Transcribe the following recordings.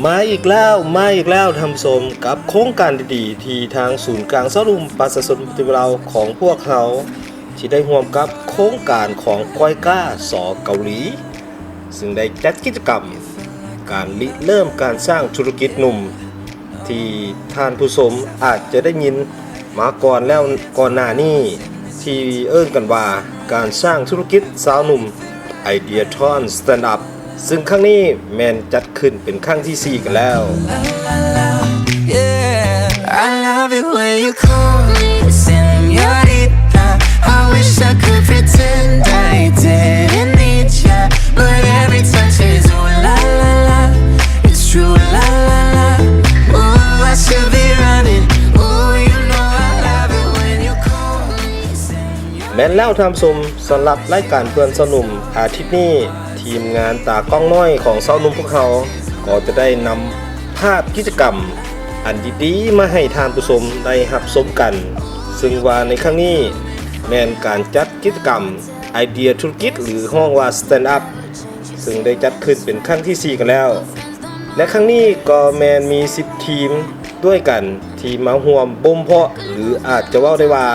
ມາອີກແລ້ວ ມາອີກແລ້ວທ່ານຜູ້ຊົມ ກັບໂຄງການດີໆ ທີ່ທາງສູນກາງຊາວໜຸ່ມປະຊາຊົນປະຕິວັດລາວຂອງພວກເຮົາ ທີ່ໄດ້ຮ່ວມກັບໂຄງການຂອງກອຍກາ ສ ເກົາຫຼີ ຊຶ່ງໄດ້ຈັດກິດຈະກຳການລິເລີ່ມການສ້າງທຸລະກິດໜຸ່ມ ທີ່ທ່ານຜູ້ຊົມອາດຈະໄດ້ຍິນມາກ່ອນແລ້ວກ່ອນໜ້ານີ້ ທີ່ເອີ້ນກັນວ່າການສ້າງທຸລະກິດຊາວໜຸ່ມ Idea Town Stand Up ຊຶ່ງຄັ້ງນີ້ແມ່ນຈັດຂຶ້ນເປັນຄັ້ງທີສີ່ກັນແລ້ວ. Yeah, I love it when you call me señorita. I wish I could pretend I didn't need ya, but every touch is ooh la la la. It's true, la la la. Ooh, I should be running. Ooh, you know I love it when you call me señorita. ແມ່ນແລ້ວທ່ານຜູ້ຊົມ, ສຳລັບລາຍການເພື່ອນຊາວໜຸ່ມອາທິດນີ້, ທີມງານຕາກ້ອງນ້ອຍຂອງຊາວໜຸ່ມພວກເຮົາກໍຈະໄດ້ນຳພາບກິດຈະກຳອັນດີໆມາໃຫ້ທ່ານຜູ້ຊົມໄດ້ຮັບຊົມກັນ, ຊຶ່ງວ່າໃນຄັ້ງນີ້ແມ່ນການຈັດກິດຈະກຳໄອເດຍທຸລະກິດ ຫຼື ຮ້ອງວ່າ Stand Up ຊຶ່ງໄດ້ຈັດຂຶ້ນເປັນຄັ້ງທີສີ່ກັນແລ້ວ ແລະ ຄັ້ງນີ້ກໍແມ່ນມີສິບທີມດ້ວຍກັນທີ່ມາຮ່ວມບົ່ມເພາະ ຫຼື ອາດຈະເວົ້າໄດ້ວ່າ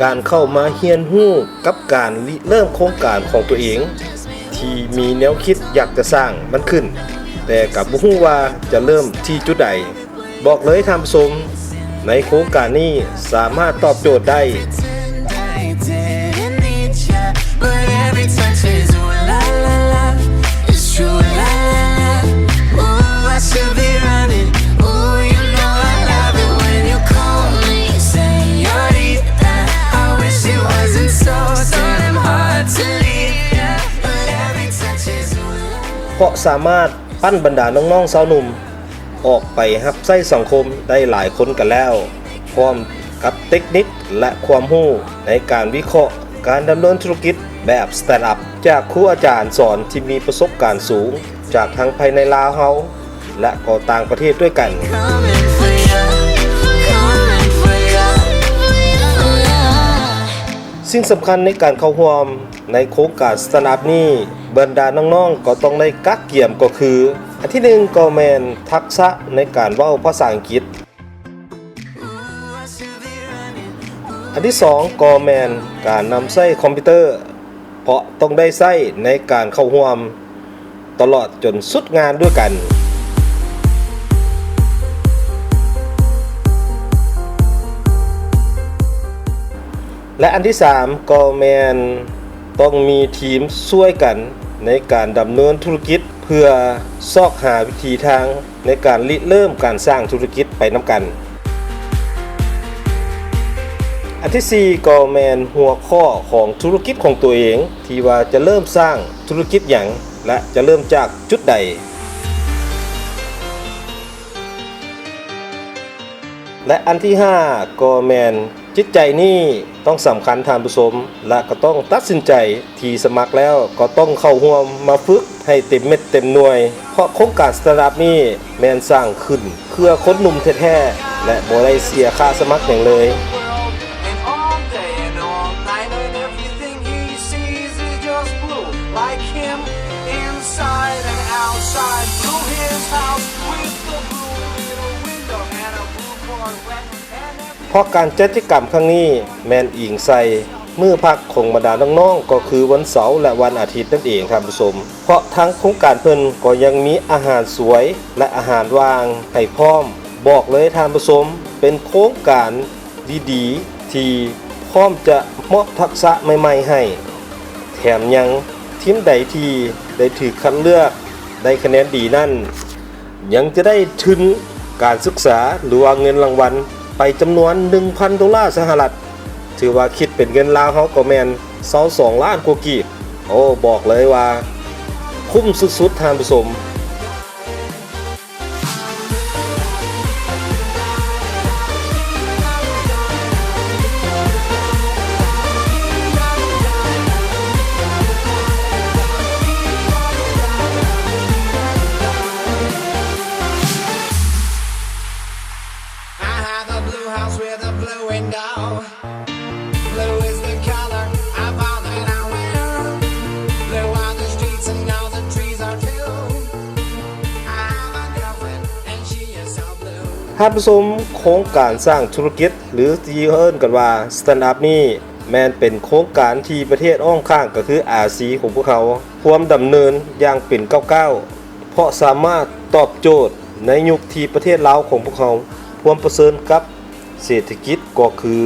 ການເຂົ້າມາຮຽນຮູ້ກັບການລິເລີ່ມໂຄງການຂອງຕົວເອງ ທີ່ມີແນວຄິດຢາກຈະສ້າງມັນຂຶ້ນ, ແຕ່ກໍບໍ່ຮູ້ວ່າຈະເລີ່ມທີ່ຈຸດໃດ. ບອກເລີຍທ່ານຜູ້ຊົມ, ໃນໂຄງການນີ້ສາມາດຕອບໂຈດໄດ້. But every touch is ooh la la la. It's true, la la la. Ooh, I should be running. Ooh, you know I love it when you call me señorita. I wish it wasn't so, so damn hard to leave ya. But every touch is ooh la la. ເພາະສາມາດ ປັ້ນບັນດານ້ອງໆຊາວໜຸ່ມອອກໄປຮັບໃຊ້ສັງຄົມໄດ້ຫຼາຍຄົນກັນແລ້ວ, ພ້ອມກັບເຕັກນິກ ແລະ ຄວາມຮູ້ໃນການວິເຄາະການດຳເນີນທຸລະກິດແບບ Stand Up ຈາກຄູອາຈານສອນທີ່ມີປະສົບການສູງ ຈາກທັງພາຍໃນລາວເຮົາ ແລະ ກໍຕ່າງປະເທດດ້ວຍກັນ. Coming for ya, coming for ya, for ya. ສິ່ງສຳຄັນໃນການເຂົ້າຮ່ວມ ໃນໂຄງການ Stand Up ນີ້, ບັນດານ້ອງໆກໍຕ້ອງໄດ້ກະກຽມກໍຄື, ອັນທີໜຶ່ງກໍແມ່ນທັກສະໃນການເວົ້າພາສາອັງກິດ, ອັນທີສອງກໍແມ່ນການນຳໃຊ້ຄອມພິວເຕີ, ເພາະຕ້ອງໄດ້ໃຊ້ໃນການເຂົ້າຮ່ວມ ຕະຫຼອດຈົນສຸດງານດ້ວຍກັນ ແລະ ອັນທີສາມກໍແມ່ນຕ້ອງມີທີມຊ່ວຍກັນໃນການດຳເນີນທຸລະກິດ ເພື່ອຊອກຫາວິທີທາງໃນການລິເລີ່ມການສ້າງທຸລະກິດໄປນຳກັນ. ອັນທີສີ່ກໍແມ່ນຫົວຂໍ້ຂອງທຸລະກິດຂອງຕົວເອງ ທີ່ວ່າຈະເລີ່ມສ້າງທຸລະກິດຫຍັງ ແລະ ຈະເລີ່ມຈາກຈຸດໃດ. ແລະ ອັນທີຫ້າກໍແມ່ນຈິດໃຈນີ້ຕ້ອງສຳຄັນທ່ານຜູ້ຊົມ ແລະ ກໍຕ້ອງຕັດສິນໃຈທີ່ສະໝັກແລ້ວກໍຕ້ອງເຂົ້າຮ່ວມມາຝຶກໃຫ້ເຕັມເມັດເຕັມໜ່ວຍ, ເພາະໂຄງການ Stand Up ນີ້ແມ່ນສ້າງຂຶ້ນ ເພື່ອຄົນໜຸ່ມແທ້ໆ ແລະ ບໍ່ໄດ້ເສຍຄ່າສະໝັກຫຍັງເລີຍ. And all day and all night and everything he sees is just blue, like him inside and outside. Blue his house with the blue little window and a blue Corvette and every ເພາະການຈັດກິດຈະກຳຄັ້ງນີ້ແມ່ນອີງໃສ່ມື້ພັກຂອງບັນດານ້ອງໆ ກໍຄືວັນເສົາ ແລະ ວັນອາທິດນັ້ນເອງທ່ານຜູ້ຊົມ. ເພາະທາງໂຄງການເພິ່ນກໍຍັງມີອາຫານສວຍ ແລະ ອາຫານວ່າງໃຫ້ພ້ອມ. ບອກເລີຍທ່ານຜູ້ຊົມ, ເປັນໂຄງການດີໆ ທີ່ພ້ອມຈະມອບທັກສະໃໝ່ໆໃຫ້. ແຖມຍັງ, ທີມໃດທີ່ໄດ້ຖືກຄັດເລືອກໄດ້ຄະແນນດີນັ້ນ ຍັງຈະໄດ້ທຶນການສຶກສາ ຫຼືວ່າເງິນລາງວັນໄປຈຳນວນໜຶ່ງພັນໂດລາສະຫະລັດ, ຖືວ່າຄິດເປັນເງິນລາວເຮົາກໍແມ່ນຊາວສອງລ້ານກວ່າກີບ. ໂອ້ ບອກເລີຍວ່າຄຸ້ມສຸດໆທ່ານຜູ້ຊົມ. I have a blue house with a blue window. Blue is the color I found that I wear. Blue are the streets and all the trees are too. ທ່ານຜູ້ຊົມ, ໂຄງການສ້າງທຸລະກິດ ຫຼື ທີ່ເອີ້ນກັນວ່າ Stand Up ນີ້ ແມ່ນເປັນໂຄງການທີ່ປະເທດອ້ອມຂ້າງ ກໍຄື RC ຂອງພວກເຮົາ ພວມດຳເນີນຢ່າງເປັນກ້າວໆ ເພາະສາມາດຕອບໂຈດໃນຍຸກທີ່ປະເທດລາວຂອງພວກເຮົາພວມປະເຊີນກັບເສດຖະກິດ ກໍຄື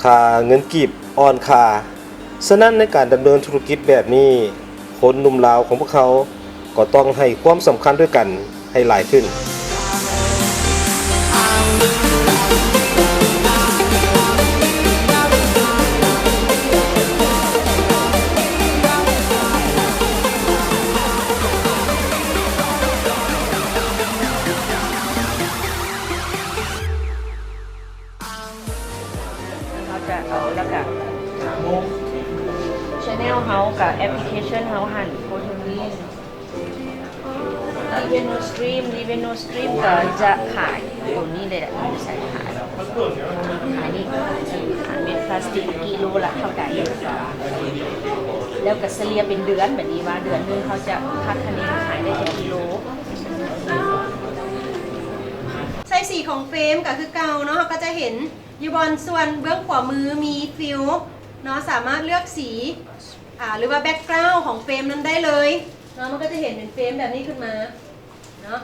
ຄ່າເງິນກີບອ່ອນຄ່າ. ສະນັ້ນໃນການດຳເນີນທຸລະກິດແບບນີ້, ຄົນໜຸ່ມລາວຂອງພວກເຮົາກໍຕ້ອງໃຫ້ຄວາມສຳຄັນດ້ວຍກັນໃຫ້ຫຼາຍຂຶ້ນ. ເຮົາຈະເອົາ ແລ້ວກະ channel ເຮົາກະ application ເຮົາຫັ້ນ Go to Lean Revenue Stream Revenue Stream ກະຈະຂາຍໂຕນີ້ເລີຍແຫຼະ ໃສ່ຂາຍ ຂາຍນີ້ ຂາຍເມັດພລາສຕິກກິໂລລະເທົ່າໃດ ແລ້ວກະສະເລ່ຍເປັນເດືອນແບບນີ້ວ່າ ເດືອນໜຶ່ງເຮົາຈະຄາດຄະເນຂາຍໄດ້ຈັກກິໂລ. ໃສ່ສີຂອງເຟມກະຄືເກົ່າເນາະ ເຮົາກະຈະເຫັນ ຢູ່ບ່ອນສ່ວນເບື້ອງຂວາມືມີຟິວເນາະ ສາມາດເລືອກສີ ອາ ຫຼືວ່າ background ຂອງເຟມນັ້ນໄດ້ເລີຍເນາະ ມັນກໍຈະເຫັນເປັນເຟມແບບນີ້ຂຶ້ນມາເນາະ.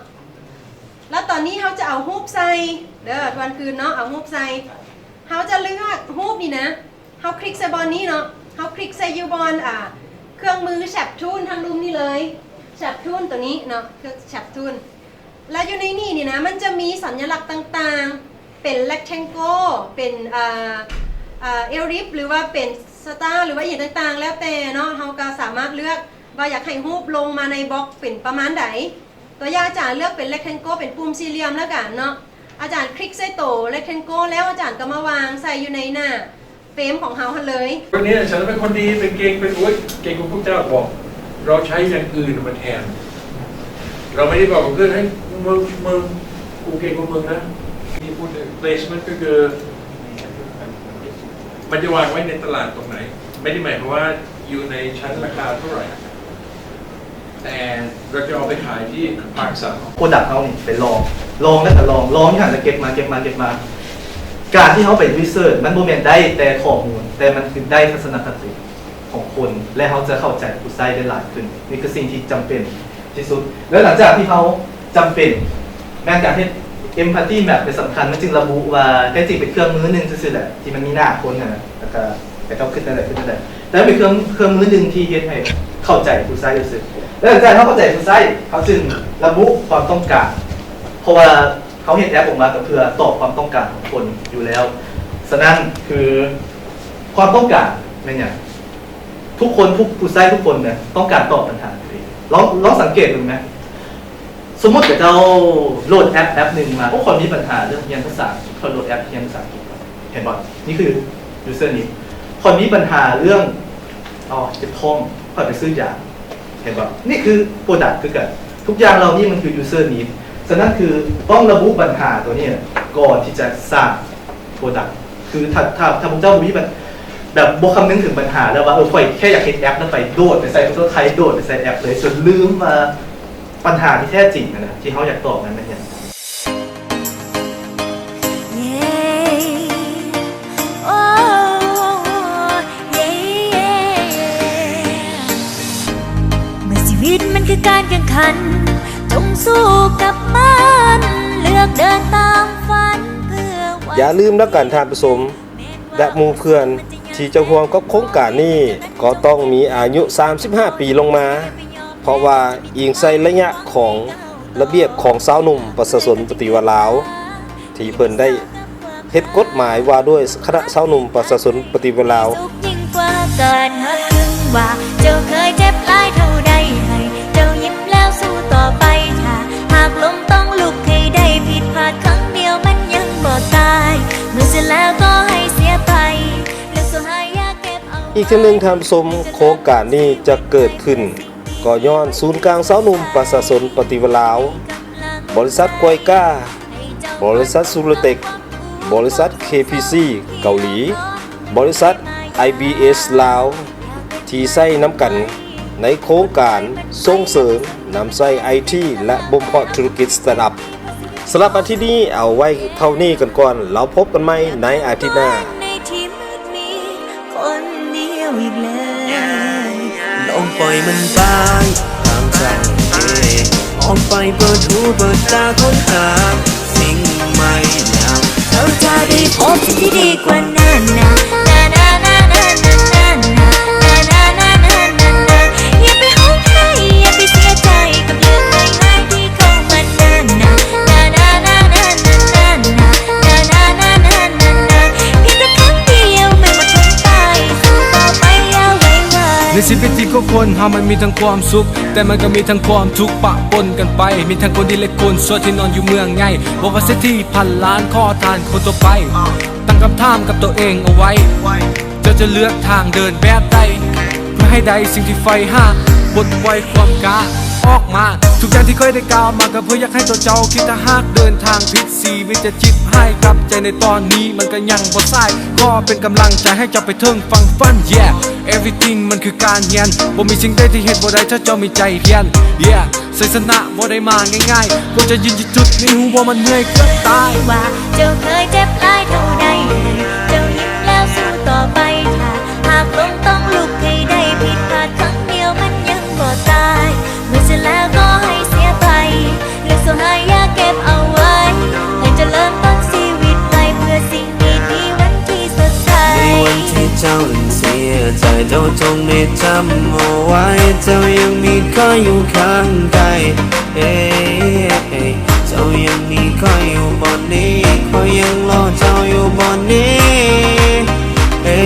ແລ້ວຕອນນີ້ເຮົາຈະເອົາຮູບໃສ່ເດີ ທວນຄືນເນາະ ເອົາຮູບໃສ່ ເຮົາຈະເລືອກຮູບນີ້ນະ ເຮົາຄລິກໃສ່ບ່ອນນີ້ເນາະ ເຮົາຄລິກໃສ່ຢູ່ບ່ອນ ອາ ເຄື່ອງມື Shape Tool ທາງລຸ່ມນີ້ເລີຍ Shape Tool ໂຕນີ້ເນາະ Shape Tool ແລ້ວຢູ່ໃນນີ້ນີ້ນະ ມັນຈະມີສັນຍະລັກຕ່າງໆ ເປັນ rectangle ເປັນ ເອີ ເອີ ellipse ຫຼືວ່າເປັນ star ຫຼືວ່າອີ່ຫຍັງຕ່າງໆ ແລ້ວແຕ່ເນາະ ເຮົາກໍສາມາດເລືອກວ່າຢາກໃຫ້ຮູບລົງມາໃນບລັອກເປັນປະມານໃດ. ຕົວຢ່າງອາຈານເລືອກເປັນ rectangle ເປັນປຸ່ມສີ່ຫຼ່ຽມແລ້ວກັນເນາະ ອາຈານຄລິກໃສ່ໂຕ rectangle ແລ້ວອາຈານກໍມາວາງໃສ່ຢູ່ໃນໜ້າ ເຟມຂອງເຮົາຫັ້ນເລີຍ. ວັນนี้ฉันเป็นคนดี เป็นเก่ง เป็น โอ๊ย เก่งกว่าพวกเจ้า บอก เราใช้อย่างอื่นมาแทน เราไม่ได้บอกกับเพื่อน ให้มึง มึง กูเก่งกว่ามึงนะ นี่พูดถึง placement ก็คือ มันจะวางไว้ในตลาดตรงไหน ไม่ได้หมายความว่าอยู่ในชั้นราคาเท่าไหร่ แต่เราจะเอาไปขายที่ Park Sun Product ເຮົານີ້ໄປລອງ ລອງແລ້ວກໍລອງ ລອງຢູ່ຫັ້ນ ແລ້ວເກັບມາ ເກັບມາ ເກັບມາ ການທີ່ເຮົາໄປ research ມັນບໍ່ແມ່ນໄດ້ແຕ່ຂໍ້ມູນ ແຕ່ມັນຄືໄດ້ທັດສະນະຄະຕິຂອງຄົນ ແລະ ເຮົາຈະເຂົ້າໃຈຜູ້ໃຊ້ໄດ້ຫຼາຍຂຶ້ນ. ນີ້ຄືສິ່ງທີ່ຈຳເປັນທີ່ສຸດ ແລ້ວຫຼັງຈາກທີ່ເຮົາຈຳເປັນ ແມ່ນການເຮັດ empathy map ເປັນສຳຄັນ ມັນຈຶ່ງລະບຸວ່າແທ້ຈິງເປັນເຄື່ອງມືໜຶ່ງຊື່ໆແຫຼະ ທີ່ມັນມີໜ້າຄົນຫັ້ນນະ ແລ້ວກະ ແຕ່ເຈົ້າຄິດແນວໃດ ຄິດແນວໃດ ແຕ່ເປັນເຄື່ອງ ເຄື່ອງມືໜຶ່ງທີ່ເຮັດໃຫ້ເຂົ້າໃຈຜູ້ໃຊ້ຊື່ໆ ແລ້ວຫຼັງຈາກເຮົາເຂົ້າໃຈຜູ້ໃຊ້ ເຮົາຈຶ່ງລະບຸຄວາມຕ້ອງການ ເພາະວ່າເຮົາເຮັດແອັບອອກມາກໍເພື່ອຕອບຄວາມຕ້ອງການຂອງຄົນຢູ່ແລ້ວ. ສະນັ້ນຄືຄວາມຕ້ອງການແມ່ນຫຍັງ? ທຸກຄົນ ຜູ້ ຜູ້ໃຊ້ທຸກຄົນນະ ຕ້ອງການຕອບບັນຫາຕົວເອງ. ລອງ ລອງສັງເກດເບິ່ງນະ ສົມມຸດເຈົ້າໂຫຼດແອັບແອັບໜຶ່ງມາ ໂອ້ ຂ້ອຍມີບັນຫາເລື່ອງຮຽນພາສາອັງກິດ ຂ້ອຍໂຫຼດແອັບຮຽນພາສາອັງກິດ ເຫັນບໍ່? ນີ້ຄື user need. ຂ້ອຍມີບັນຫາເລື່ອງ ອໍ ເຈັບທ້ອງ ຂ້ອຍໄປຊື້ຢາ ເຫັນບໍ່? ນີ້ຄື product ຄືກັນ. ທຸກຢ່າງເຫຼົ່ານີ້ມັນຄື user need. ສະນັ້ນຄືຕ້ອງລະບຸບັນຫາຕົວນີ້ກ່ອນທີ່ຈະສ້າງ product. ຄືຖ້າ ຖ້າ ຖ້າພວກເຈົ້າບໍ່ມີບັນ ແບບບໍ່ຄຳນຶງເຖິງບັນຫາແລ້ວວ່າ ເອີ ຂ້ອຍແຄ່ຢາກເຮັດແອັບ ແລ້ວໄປໂດດໄປໃສ່ພາສາໄທ ໂດດໄປໃສ່ແອັບເລີຍ ຈົນລືມວ່າ ບັນຫາທີ່ແທ້ຈິງຫັ້ນນະ ທີ່ເຮົາຢາກຕອບນັ້ນແມ່ນຫຍັງ? ເມື່ອຊີວິດມັນຄືການແຂ່ງຂັນ ຈົ່ງສູ້ກັບມັນ ເລືອກເດີນຕາມຝັນເພື່ອວັນ ຢ່າລືມນຳກັນທ່ານຜູ້ຊົມ ແລະ ໝູ່ເພື່ອນທີ່ຈະຮ່ວມກັບໂຄງການນີ້ ກໍຕ້ອງມີອາຍຸສາມສິບຫ້າປີລົງມາ ເພາະວ່າອີງໃສ່ໄລຍະຂອງລະບຽບຂອງຊາວໜຸ່ມປະຊາຊົນປະຕິວັດລາວ ທີ່ເພິ່ນໄດ້ເຮັດກົດໝາຍວ່າດ້ວຍຄະນະຊາວໜຸ່ມປະຊາຊົນປະຕິວັດລາວ. ຍິ່ງກວ່າການຮັກ ເຖິງວ່າເຈົ້າເຄີຍເຈັບຫຼາຍເທົ່າໃດ ໃຫ້ເຈົ້າຍິ້ມແລ້ວສູ້ຕໍ່ໄປ ຖ້າຫາກລົ້ມຕ້ອງລຸກໃຫ້ໄດ້ ຜິດພາດຄັ້ງດຽວມັນຍັງບໍ່ຕາຍ ເມື່ອເສຍແລ້ວກໍໃຫ້ເສຍໄປ ເລື່ອງຊົ່ວຮ້າຍຢ່າເກັບເອົາໄວ້. ອີກເທື່ອໜຶ່ງທ່ານຜູ້ຊົມ ໂຄງການນີ້ຈະເກີດຂຶ້ນ ກໍຍ້ອນສູນກາງຊາວໜຸ່ມປະຊາຊົນປະຕິວັດລາວ, ບໍລິສັດກວຍກາ, ບໍລິສັດຊູເຣເຕັກ, ບໍລິສັດ ເຄ ພີ ຊີ ເກົາຫຼີ, ບໍລິສັດ ໄອ ບີ ເອສ ລາວ ທີ່ໃຊ້ນຳກັນໃນໂຄງການສົ່ງເສີມນຳໃຊ້ ໄອ ທີ ແລະ ບົ່ມເພາະທຸລະກິດ Stand Up. ສຳລັບອາທິດນີ້ເອົາໄວ້ເທົ່ານີ້ກັນກ່ອນ, ແລ້ວພົບກັນໃໝ່ໃນອາທິດໜ້າ. ໃນທີ່ມືດມິດຄົນດຽວອີກແລ້ວ. ລອງປ່ອຍມັນໄປ ຕາມໃຈເດ. ອອກໄປເປີດຫູເປີດຕາຄົ້ນຫາສິ່ງໃໝ່ແລ້ວ. ເຈົ້າຈະໄດ້ພົບສິ່ງທີ່ດີກວ່ານັ້ນນະ. ນານານານານານານາ ນານານານານານານາ. ຢ່າໄປຮ້ອງໄຫ້ ຢ່າໄປເສຍໃຈກັບເລື່ອງງ່າຍໆທີ່ເຂົ້າມານານາ ນານານານານານານາ ນານານານານານາ. ພຽງແຕ່ຄັ້ງດຽວແມ່ນໝົດຜົນໄປ ສູ້ຕໍ່ໄປຢ່າໄຫວວາຍ. ໃນຊີວິດຈິງຂອງຄົນເຮົາມັນມີທັງຄວາມສຸກ ແຕ່ມັນກໍມີທັງຄວາມທຸກປະປົນກັນໄປ. ມີທັງຄົນດີ ແລະ ຄົນຊົ່ວທີ່ນອນຢູ່ເມືອງໃຫຍ່ ບໍ່ວ່າເສດຖີພັນລ້ານ ຂໍທານຄົນທົ່ວໄປ. ຕັ້ງຄຳຖາມກັບຕົວເອງເອົາໄວ້ ເຈົ້າຈະເລືອກທາງເດີນແບບໃດ ເພື່ອໃຫ້ໄດ້ສິ່ງທີ່ໃຝ່ຫາ? ປົດປ່ອຍຄວາມກ້າອອກມາ. ທຸກຢ່າງທີ່ຂ້ອຍໄດ້ກ່າວມາ ກໍເພື່ອຢາກໃຫ້ຕົວເຈົ້າຄິດ. ຖ້າຫາກເດີນທາງຜິດ ຊີວິດຈະຈິບຫາຍ. ກັບໃຈໃນຕອນນີ້ ມັນກໍຍັງບໍ່ສາຍ. ຂໍເປັນກຳລັງໃຈໃຫ້ເຈົ້າໄປເຖິງຝັ່ງຝັນ yeah. Everything ມັນຄືການຮຽນ ບໍ່ມີສິ່ງໃດທີ່ເຮັດບໍ່ໄດ້ ຖ້າເຈົ້າມີໃຈຮຽນ yeah. ໄຊຊະນະບໍ່ໄດ້ມາງ່າຍໆ ພວກເຈົ້າຢືນຢູ່ຈຸດນີ້ ຮູ້ບໍ່ມັນເມື່ອຍເກືອບຕາຍ. ວ່າເຈົ້າເຄີຍເຈັບຫຼາຍເທົ່າໃດ ໃຫ້ເຈົ້າຍິ້ມແລ້ວສູ້ຕໍ່ໄປ. ຖ້າຫາກລົ້ມຕ້ອງລຸກໃຫ້ໄດ້ ຜິດພາດຄັ້ງດຽວມັນຍັງບໍ່ຕາຍ. ເມື່ອເສຍແລ້ວກໍໃຫ້ເສຍໄປ ເລື່ອງເສົ້າຮ້າຍຢ່າເກັບເອົາໄວ້ ໃຫ້ເຈົ້າເລີ່ມຕົ້ນຊີວິດໃໝ່ ເພື່ອສິ່ງດີໆ ວັນທີ່ສົດໃສ. ໃນວັນທີ່ເຈົ້າເສຍໃຈ ເຈົ້າຈົ່ງໄດ້ຈຳເອົາໄວ້ ເຈົ້າຍັງມີຂ້ອຍຢູ່ຂ້າງໃກ້. ເອີ ເຈົ້າຍັງມີຂ້ອຍຢູ່ບ່ອນນີ້ ຂ້ອຍຍັງລໍເຈົ້າຢູ່ບ່ອນນີ້. ເອີ